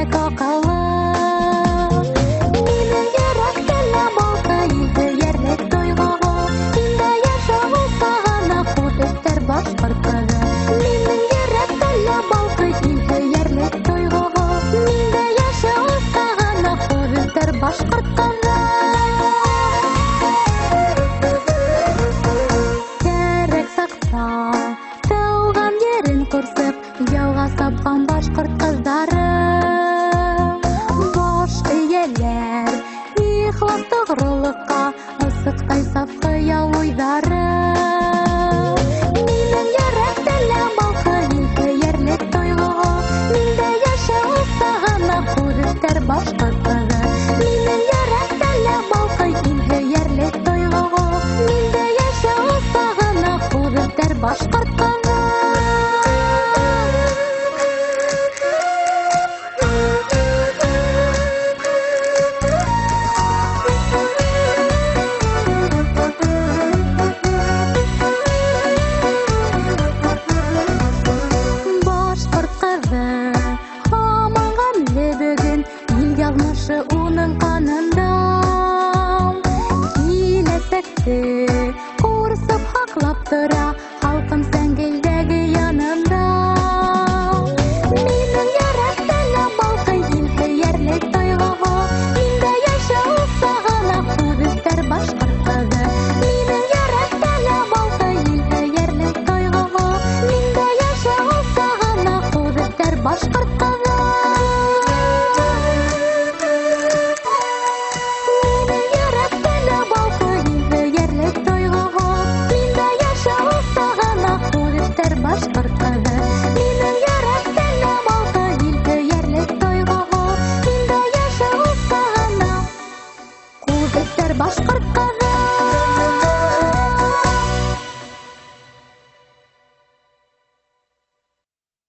һөярлек акылы. Минем йөрәктә лә балкый илһөярлек тойгыгы. Миндә яшәү булса гына хуп итәр башкорт кызы. Минем йөрәктә лә балкый илһөярлек тойгыгы. Миндә яшәү булса гына хуп итәр башкорт кызы. Кәрәк сакта тыуған ерен күрсеп, яуға сапҡан башҡорт ҡыҙҙары. Баш эйәләр ихлас тоғролоҡҡа, ысыҡтай саф хыял уйҙары. Минең йөрәктә лә балҡый илһөйәрлек тойғоһо. Миндә йәшәү усағына хуҙ итәр башҡорт ҡыҙы. Минең йөрәктә лә балҡый илһөйәрлек тойғоһо. Миндә йәшәү усағына хуҙ итәр башҡорт ҡыҙы. Башҡорт ҡыҙы һаман ғәмле бөгөн, ил яҙмышы уның ҡанында. Киләсәкте ҡурсып һаҡлап тора, халҡым сәңгелдәге янында. Минең йөрәктә лә балҡый илһөйәрлек тойғоһо. Миндә йәшәү усағына хуҙ итәр башҡорт ҡыҙы. Минең йөрәктә лә балҡый илһөйәрлек тойғоһо. Миндә йәшәү усағына хуҙ итәр башҡорт ҡыҙы. Минең йөрәктә лә балҡый илһөйәрлек тойғоһо. Миндә йәшәү усағына хуҙ итәр башҡорт ҡыҙы. Минең йөрәктә лә балҡый илһөйәрлек тойғоһо. Миндә йәшәү усағына хуҙ итәр башҡорт.